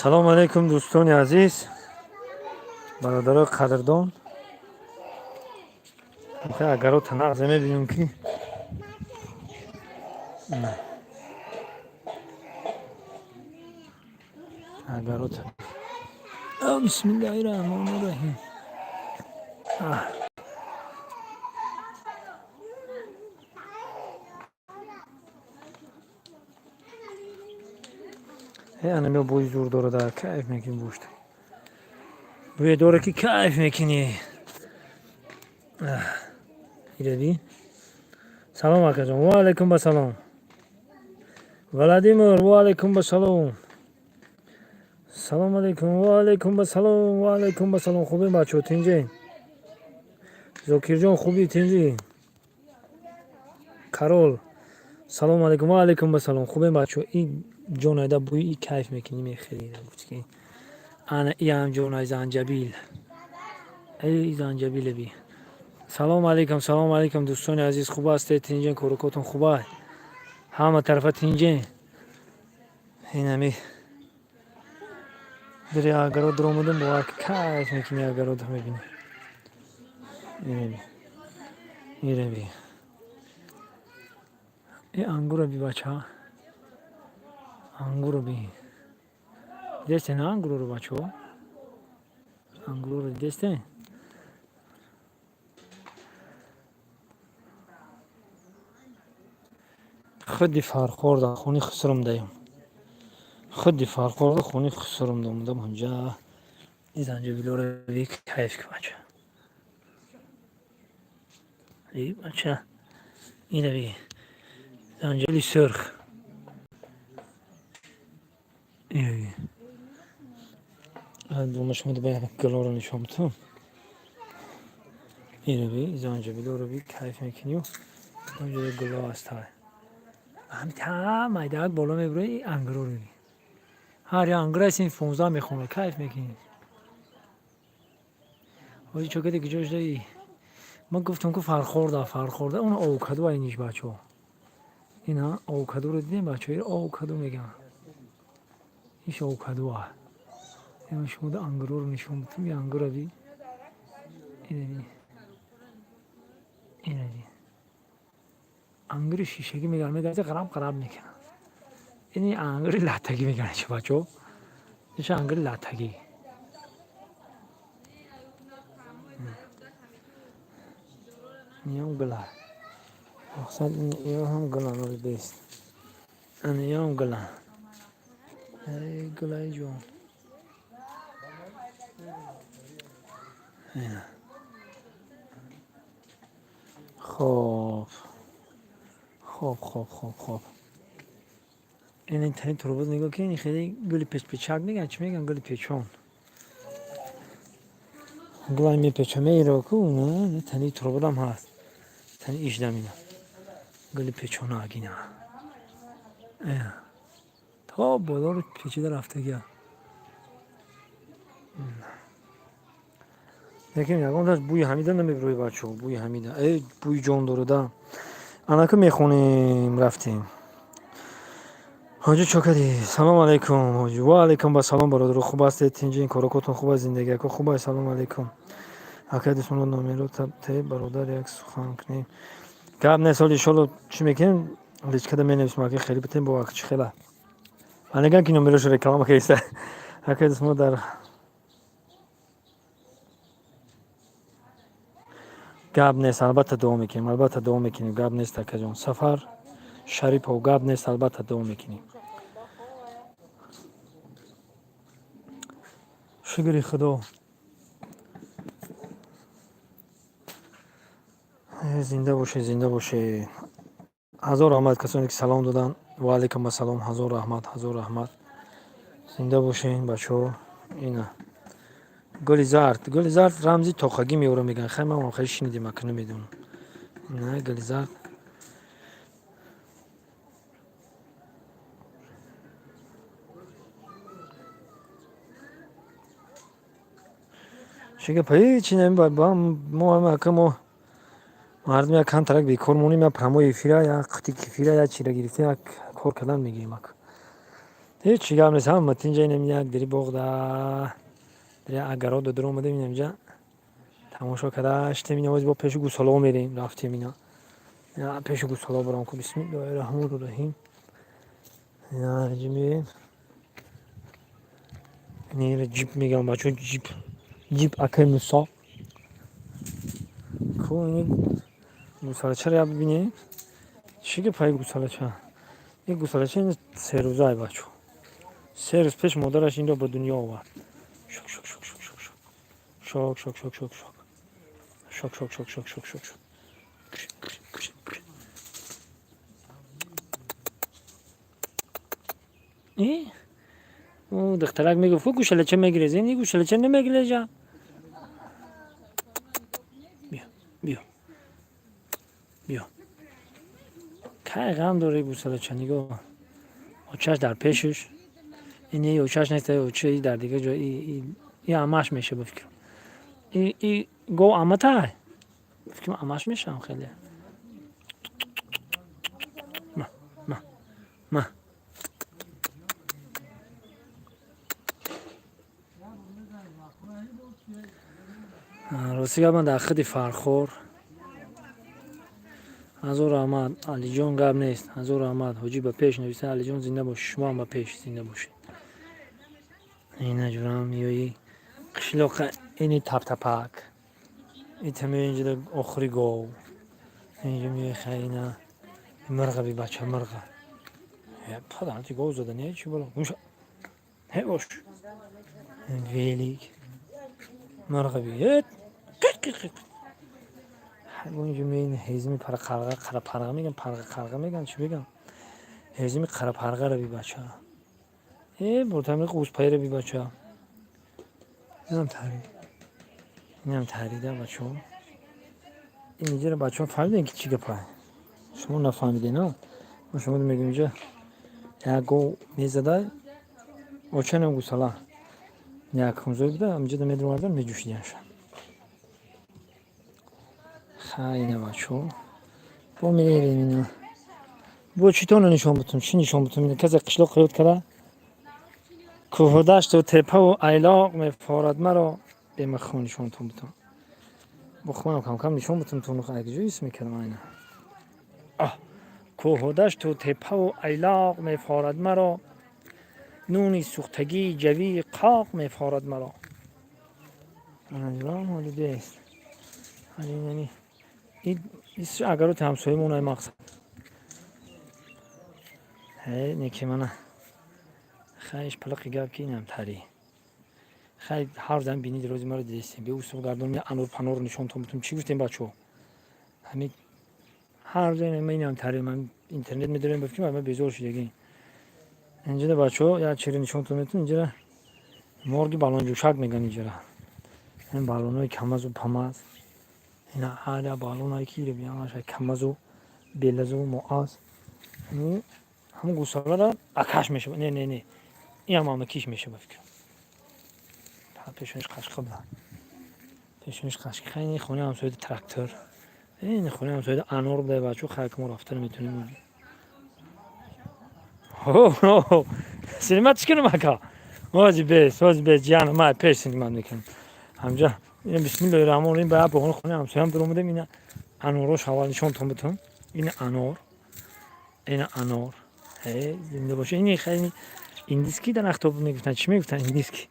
Салому алайкум, дӯстони азиз, бародарои қадрдон. Агарота нағзе мебинем, ки агарота. Бисмиллаҳи раҳмони раҳим. Анамио бӯи зур дорада, кайф мекунӣ. Бушта бӯе дора, ки кайф мекунӣ. Ираби. Салом, акаҷон. Ва алайкум басалом, Владимир. Ва алайкум басалом. Салом алайкум. Ва алайкум басалом, ва алайкум басалом. Хубем, бачаҳо, тинҷе? Зокирҷон, хубӣ, тинҷӣ? Карол, салому алайкум. Ва алайкум басалом. Хубем, бачаҳо. И ҷонайда бӯи и кайф мекунӣ, мехӯрӣ. Гуфти, ана иам ҷонай, занҷабил, эй занҷабиле би. Салому алайкум, салому алайкум, дӯстони азиз. Хуб ҳастед, тинҷен, корукотон хуба, ҳама тарафа тинҷен? Инами дири агарот даромадем, бовар, кайф мекунӣ, агарот мебинӣ. Инаби, ираби, и ангура би, бача, ангура би. Дидесте на ангуроро, бачаҳо? Ангуроро дидесте? Худи Фархор дар хони Хусрам даем, худи Фархор дар хони Хусрам омадам. Ҳунҷа и занҷабилоро би, кайф ки, бача, и бача, ина би, занҷабили сурх. Ина би, шумо гулоро нишон битам. Ина би, занҷабилоро би, кайф мекунӣ. Онҷо гуло ҳаста, ҳами та майдаак боло мебурои, ангуроро би. Ҳар як ангура синф 15 мехонад, кайф мекунӣ. Ҳоҷи чокаде, куҷо шудаи? Ман гуфтам, ку Фархорда, Фархорда. Он овокадо айниш, бачаҳо, ина овокадоро дидем, бачаҳо? Ира овокадо мегӯянд, иш овокадоа. Ина шумо ангуроро нишон битам. И ангура би, ина би, ина би, ангури шишагӣ мегӯянд, мегӯянд, ғараб ғараб мекунанд. Ини ангури латтагӣ мегӯянд, чи, бачаҳо? Иша ангури латтагӣ. Ниам гула, мақсад, иё ҳам гула бест, иёам гула. Эй гулаи ҷон. Ина. Хоб, хоб, хоб, хоб, хоб. Ин тани турбуз нигоҳ ки, ин хеле гули печпечак мегӯянд, чӣ мегӯянд, гули печон, гулай мепеча, меира ку. Тани турбудам ҳаст, тани иждам. Ина гули печонак, ина то болоро печида рафтагия. Лекин ягон бӯи ҳамида намебирои, бачаҳо, бӯи ҳамида, э, бӯи ҷон дорада. Анака мехонем, рафтем. Ҳоҷи Чокади, салому алайкум, ҳоҷи. Ва алайкум басалом, бародаро. Хуб ҳастед, тинҷин, корокотон хуб аст, зиндагиако хуб аст? Салому алайкум, акай дусмоно. Номеро те, бародар, як сухан кунем. Гап нест, ҳоли иншолло чӣ мекунем, личкада менависем, ака, хеле битем бо чӣ хела. Анеган ки номерошо реклама киста, акай дусмо дар гап нест, албатта дуо мекунем, албатта дуо мекунем. Гап нест, акаҷон. Сафар Шарипов, гап нест, албатта дуо мекунем. Шукри Худо, зинда бошед, зинда бошед. Ҳазор раҳмат касоне ки салом доданд. Ва алайкум ассалом. Ҳазор раҳмат, ҳазор раҳмат. Зинда бошед, бачаҳо. Ина гули зард, гули зард рамзи тоқагӣ меора, мегӯянд. Хай, ман хеле шинидем, ака, намедонам. Ина гули зард. Чӣ гап, ҳечи мо ака, мо мардум як камтарак бекор монем, як прямой эфира, як қути кефира, як чира гирифтем, як кор кардан мегирем, ака. Ҳеҷ чӣ гап нест, ҳама тинҷа. Инам як дири боғ да дири огорода дур омадем, инамҷа тамошо карда штем. Ина бо пеши гусолаҳо мерем, рафтем, ина пеши гусолаҳо барам ку. Бисмиллоҳи раҳмони раҳим. Ина меем, ина ҷип мегам, бачо, ҷип, ҷип акай Мусо ку. Ини гусалачаро я бибинем, чӣ гапай гусалача? Ин гусалача ин 3 рӯзае, бачо, 3 рӯз пеш модараш инро ба дунё овард. Шок, шок, шок, шок, шок, шок, шок, шок, шок, шок, шок, шок, шок, шок, шок, шок, шок. Духтарак мегуфт, ку гӯшалача мегиреза, ин гӯшалача намегиреза. Биё, биё, биё, кай ғам дори гӯсалача? Нигоҳ, очаш дар пешаш. Ин очаш нест, оча дар дигар ҷо. И амаш меша, ба фикрам. И гов аматай, ба фикрам, амаш мешавам хеле. Ма, ма, ма. Рости гап, ман дар худи Фархор. Ҳазор раҳмат, Алиҷон, гап нест, ҳазор раҳмат. Ҳоҷӣ ба пеш нависта. Алиҷон, зинда бошӣ, шумоам ба пеш, зинда бошед. Ина ҷурам ёи қишлоқа, ини таптапак, итами инҷода охири гов, инҷо меои. Хай, ина мирға би, бача, мирға. Паданти гов зада не, чӣ бало? Ҳе, бош, велик мирға би. Қиқ, қиқ, қиқ. Инҷо меои, ҳезими парақарға, қарапарға меган, парға, қарға меган, чӣ меган, ҳезими қарапарғаро би, бача. Э, буртами қӯзпайро би, бача. Инам тари, инам тарида, бачаҳо. Ин инҷаро, бачаҳо, фаҳмидем, ки чӣ гапа? Шумо нафаҳмидем, а шумо мегӯем, инҷа як гов мезада, очанам гусала якумзой буда, инҷода медровардан, меҷӯшиданша. Хай, ина, бачаҳо, бо мерем. Ина бо читона нишон бутум, чӣ нишон бутум? Ина касе қишлоқ ёд кара, кӯҳу дашту тепаву айлоқ мефорад маро. Бемахо нишонтон бутум, бо худам камкам нишон бутум. Тун ҷо ис мекардам. Айна кӯҳу дашту тепаву айлоқ мефорад маро, нуни сӯхтагии ҷавии қоқ мефорад маро. Ҳоли бест. Агароти ҳамсоямон ай мақсад неки мана. Хайш, палақи гап, ки инам тари. Хай, ҳар дам бинид, рӯзи маро дидестем. Беусуф гардон, анор панор нишонтон бутум. Чӣ гуфтем, бачаҳо? Ҳамин ҳар ҷо инам тари. Ман интернет медорем, ба фикрам, безор шудагӣ. Инҷода, бачаҳо, як чиро нишонтон метум. Инҷара морги балонҷӯшак меган. Инҷара ин балонои камазу памаз, ина ҳар як балонае ки ҳамаша камазу белазу моаз. Ҳамун гусалара акаш мешава. Не, не, не, ин ҳам амакиш мешава, ба фикрам. Пешониш қашқа буда, пешониш қашқа. Хай, ин хонаи ҳамсояда трактор, ин хонаи ҳамсояда анор буда, бачаҳо. Хай, ки мо рафта наметонем. Синимат чӣ кунам, ака? Ози бес, ози бес, ҷиан, ма пеш синимат мекунам ҳамҷа. Ина, бисмиллоҳи раҳмон раҳим, ба боғони хонаи ҳамсоям биромадем. Ина анорош аввал нишонтон бутум. Ина анор, ина анор. Зинда боша. Ини хай индийский дарахто мегуфтанд, чӣ мегуфтанд, индийский.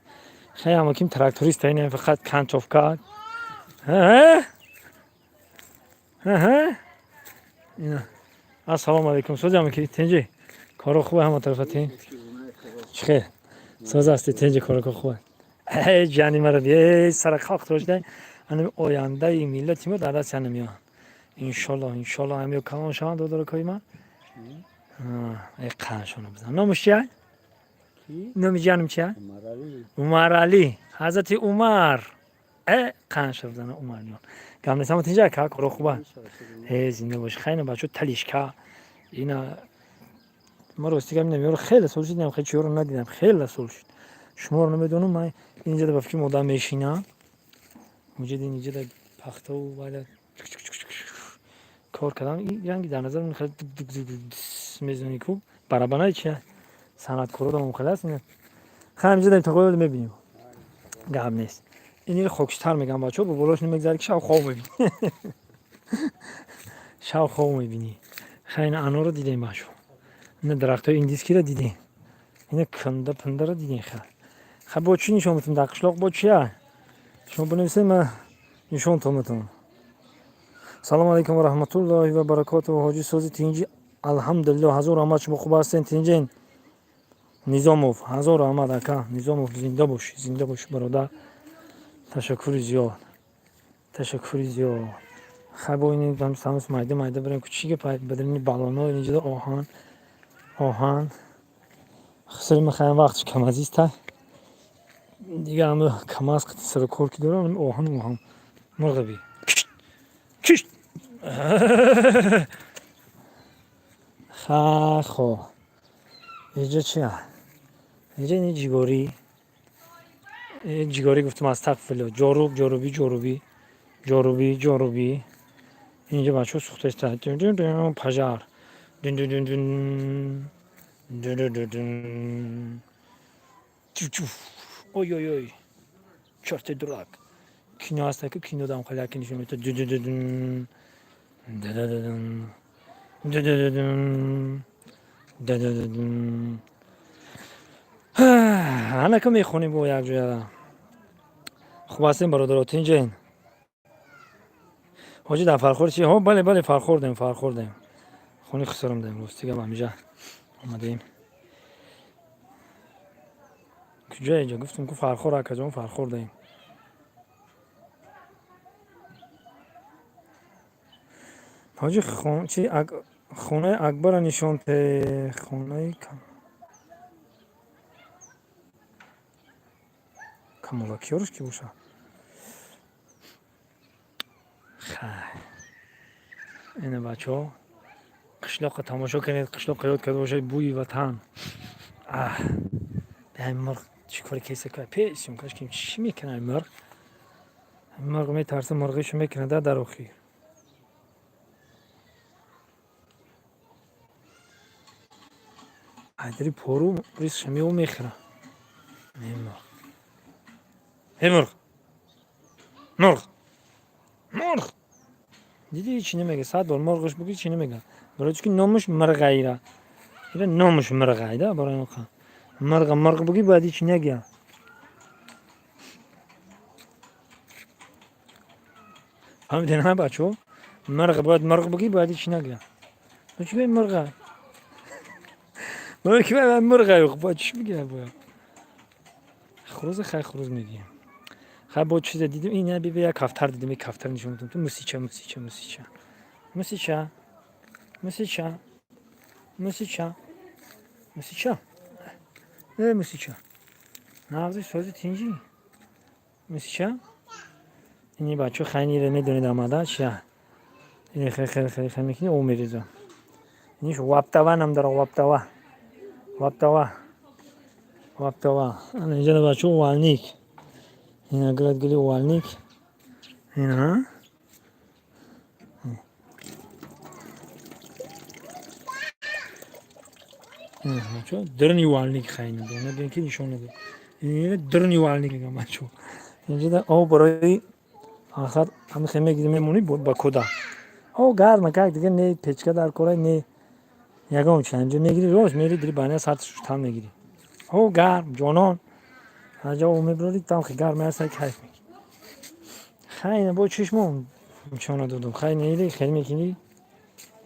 Хай, ҳамаким тракториста, ина фақат кантовка. Ина, ассалому алайкум, сози ҳамаки, тинҷи, коро хубе, ҳама тарафа тин чӣ хел, соз ҳасти, тинҷи, короко хубе? Ҷани маро сара халқ тошда. Ана ояндаи миллати мо дар дасти ана меоянд, иншолло, иншолло, ҳамиё калон шаванд, додаракои ман. Қаншона бизан. Номаш чия? Номи ҷанам чия? Умаралӣ, ҳазрати Умар. Э, қанша бизана, Умарҷон. Гап нест, ҳама тинҷа, ка, коро хуба? Э, зинда боши. Хайна, бачо, талишка ина. Ма рости гап, инам хеле сол шуд, хеле чиёро надидам, хеле сол шуд. Шуморо намедонам. Ман инҷода ба фикри одам мешинам, муҷиди инҷода пахтаву вайла кор кардам. Ранги дар назар мезани ку барабанаи чия. Санъаткородам хеле аст. Хай, ҳаминҷа дар тақои мебинем. Гап нест. Ин хокистар мегам, бачаҳо, бо болош намегзари, ки шав хоб мебинӣ. Шав хоб мебинӣ. Хай, ина анорро дидем, бачаҳо. Ина дарахтҳои индийскиро дидем. Ина канда пиндаро дидем. Хай. Хай, бо чӣ нишон метавонам дар қишлоқ, бо чия? Шумо бинависед, ман нишонтон метавонам. Салому алайкум ва раҳматуллоҳи ва баракотуҳ. Ҳоҷи, сози, тинҷи? Алҳамдулиллоҳ, ҳазор раҳмат. Шумо хуб ҳастен, тинҷен? Низомов, ҳазор раҳмат, ака Низомов, зинда бошӣ, зинда бошӣ, бародар. Ташаккури зиёд, ташаккури зиёд. Хай, бо ин самс майда майда бирем. Ку чӣ гап бадарини баллоно инҷода, оҳан, оҳан. Хисри мехоям, вақтш камазиста. Дига ҳама камаз сари кор ки дорам, оҳан, оҳан. Мурғаби. Кишт. Ха, хо. Инҷа чи? Инҷа ини ҷигорӣ. Ҷигорӣ гуфтам, астағфируллоҳ. Ҷоруб, ҷоруби, ҷоруби. Ҷоруби, ҷоруби. Инҷа, бачаҳо, сӯхтаиста. Пожар. Дун дун дун дун. Дун дун дун дун. Чуф. Ой ой ой. Чёрт дурак. Кино ҳаста, ки кино дам хеле яке нишон медиҳад. Ду ду ду дун. Ду ду ду дун. Ду ду ду дун. Ду ду ду дун. Ҳанака мехонем бо якҷоя. Хуб ҳастем, бародаро, тинҷен? Ҳоҷи, дар Фархор чи? Ҳо, бале, бале, Фархор дем, Фархор дем. Хони хусурам дем, рости гап, ҳамиҷа омадем. Куҷо иҷа? Гуфтем ку Фархор, акаҷон, Фархор дем. Ҳоҷи, чи, хонаи Акбара нишон те, хонаи Камолакиёрш ки бошад? Хай. Ина, бачаҳо, қишлоқро тамошо кунед, қишлоқро ёд карда бошед, бӯи ватан. Аҳ, ҳамин мурғ чӣ кори кеса кар? Пеш сумкаш ким чӣ мекунад ин мурғ? Мурғ метарса, мурғишо мекунад дар охир. Айдари пору ризқша мео мехӯрад. Ин мурғ. Эй мурғ! Мурғ! Мурғ! Дидӣ, ҳечи намега. 100 бор мурғаш бугӯ, ҳечи намега. Барои чӣ ки номаш мурғайра. Ира номаш мурғайда, барои он мурға мурғ бугӯ, бояд ҳечи нагӯя. Фаҳмидед, ҳа, бачаҳо? Мурғ бояд мурғ бугӯ, бояд ҳечи нагӯя. Чӣ гӯя мурға? Барои ки мурғай, бояд чӣ бигӯя бояд? Хурӯза, хай, хурӯз мегӯем. Хай, бо чизе дидем, ин биби, як кафтар дидем, як кафтар нишон додам. Ту мусича, мусича, мусича. Мусича. Мусича. Мусича. Мусича. Э, мусича. Нағзи, сози, тинҷӣ? Мусича? Ини, бачаҳо, хайниро медонед, омада чия? Ини хел хел хел хел мекунӣ, об мереза. Иниш ваптава нам дара, ваптава. Ваптава. Ваптава. Ана инҷа, бачаҳо, валник. Ина гирад гили валник. Ина. Бачаҳо, дурни валник, хайна. Набин ки нишон надод. Ина дурни валник мегӯям, бачаҳо. Инҷа об барои охир ҳамин хел мегирӣ, мемонӣ ба кода. О, гарма как дига, не печка дар кора, не ягон чи. Инҷа мегирӣ, рост мери дири баня, сарт шуштан мегирӣ. О, гарм, ҷонон. Аҷа об мебарорӣ, там хе гарм аст, кайф мекунӣ. Хай, ина бо чишмон нишон надодам. Хай, не, хел мекунӣ.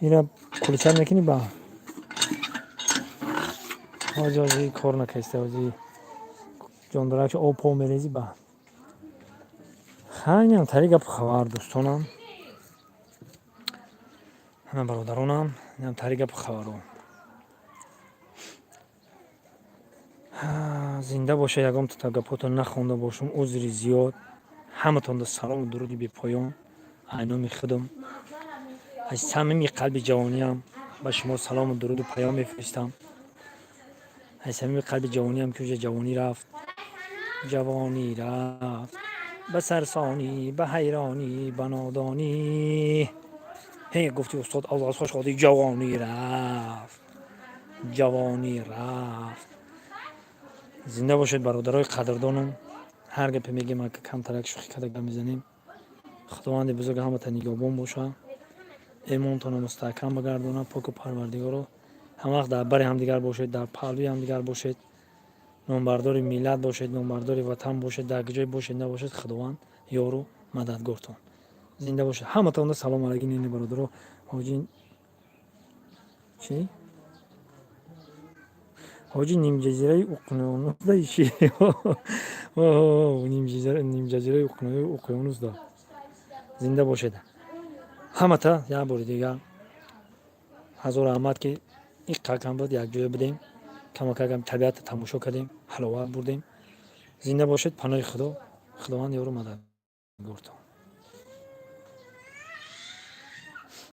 Ира кулча мекунӣ ба. Ҳоҷи, ҳоҷи, кор накаста, ҳоҷи ҷондорак об по мерезӣ ба. Хай, инам тари гапу хабар, дӯстонам. Ана, бародаронам, инам тари гапу хабаро. Зинда боша. Ягон та гапотон нахонда бошум, узри зиёд. Ҳаматонда салому дуруди бепоён. Ай номи худам, аз самими қалби ҷавониям ба шумо салому дуруду паём мефиристам. Аз самими қалби ҷавониям, ки уҷа ҷавонӣ рафт, ҷавонӣ рафт ба сарсонӣ, ба ҳайронӣ, ба нодонӣ. Ҳе, гуфти устод, аз хушходи ҷавонӣ рафт. Ҷавонӣ рафт. Зинда бошед, бародарои қадрдонам. Ҳар гапе мегем, ака, камтарак шӯхӣ карда гап мезанем. Худованди бузург ҳамата нигоҳбон боша, эмонтонро мустаҳкам бигардонад. Поку Парвардигоро, ҳамавақт дар бари ҳамдигар бошед, дар паҳлӯи ҳамдигар бошед, номбардори миллат бошед, номбардори ватан бошед. Дар куҷое бошед, набошед, Худованд ёру мададгортон. Зинда бошед. Ҳаматонда салом алайкум. Ини бародаро, ҳоҷи чӣ, ҳоҷи нимҷазираи уқёнусда чи, нимҷазираи уқёнусда. Зинда бошед ҳамата. Як бори дигар ҳазор раҳмат, ки иққакам буд, якҷоя будем, камакакам табиатро тамошо кардем, ҳаловат бурдем. Зинда бошед. Паноҳи Худо. Худованд ёру мададгортон.